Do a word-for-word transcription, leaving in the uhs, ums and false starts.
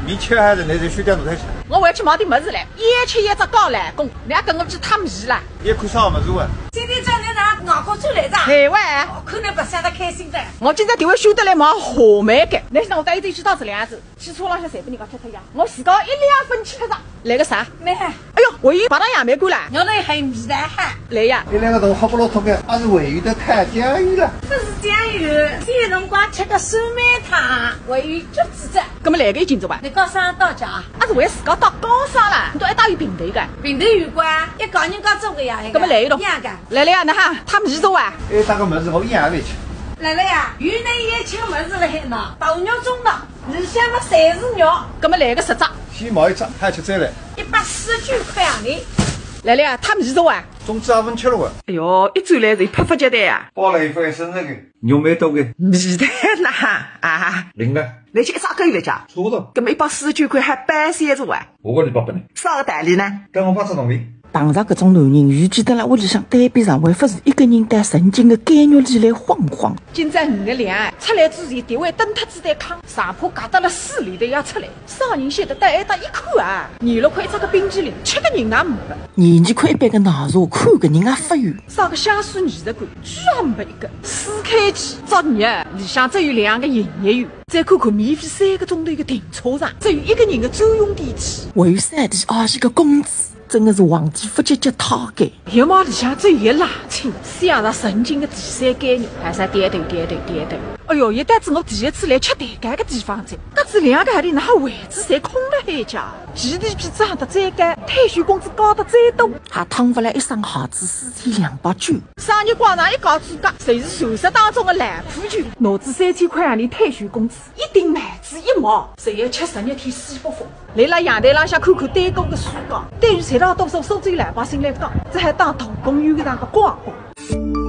侬吃还是侬再去点菜吃？我回去买点物事来，一吃一只高来讲，侬还跟我去探鱼啦？侬看啥物事啊？今朝早上外公转来着。哎喂，我看侬白相得开心的。我今朝特为休得来买话梅个，侬让我带一只去到这里样子，汽车浪向随便人家吃脱呀，我自家一两分吃脱着。来个啥？梅。哎哟，还有白糖杨梅干啦。侬那还味道哈？来呀。一两个头好不落痛个，还是还有的太酱油了。不是酱油，搿辰光吃个酸梅汤，还有橘子汁。 搿么来个一斤做伐？侬高烧到家？阿是为自家到高烧啦？侬到一搭有病头个？病头有关，一家人家做个呀，搿么来一道。一样个。来了呀，那哈，探鱼做啊？哎，搿个物事我一样勿吃。来了呀，有那一吃物事了海呢，大肉中的，里向么侪是肉。搿么来个十只。先买一只，还吃再来。一百四十九块洋钿。来了呀，探鱼做啊？粽子也勿吃了哇？哎哟，一转来就拍发觉的呀。包了一份生日个，肉蛮多个。味道哪哈啊？灵个。 来吃一只够了家？差不多。搿么一百四十九块还半仙子哇？我个礼拜本呢？啥个道理呢？等我发只同理。碰着搿种男人，与其蹲辣屋里向单边上，还勿如一个人到人情个监狱里来晃晃。今朝五月两，出来之前，特为蹲脱仔台炕，上铺夹得了水里头要出来，啥人晓得到埃搭一看啊，廿六块一只个冰淇淋，吃个人也没了。廿二块一杯个奶茶，看个人也勿有。啥个香水二十罐，居然没一个。四K机作业，里向只有两个营业员。 再看看免费三个钟头个停车场，只有一个人个专用电梯，还有三点二十个工资，真个是皇帝勿急急太监。浴帽里向只有一拉青，像煞神经个第三监狱，还是点头点头点头。哎哟，一搭子我第一次来吃蛋糕个地方哉，搿子两个号头哪哈位置侪空了海家？GDP涨得再高，退休工资加得再多，还趟勿来一双鞋子四千两百九。商业广场一家之家，侪是传说当中个烂破旧，拿仔三千块洋钿退休工资， 一顶帽子一毛，侪要吃十日天西北风。来了阳台浪向看看对过个世界，对于绝大多数苏州老百姓来讲，搿还当大公园个那个广播。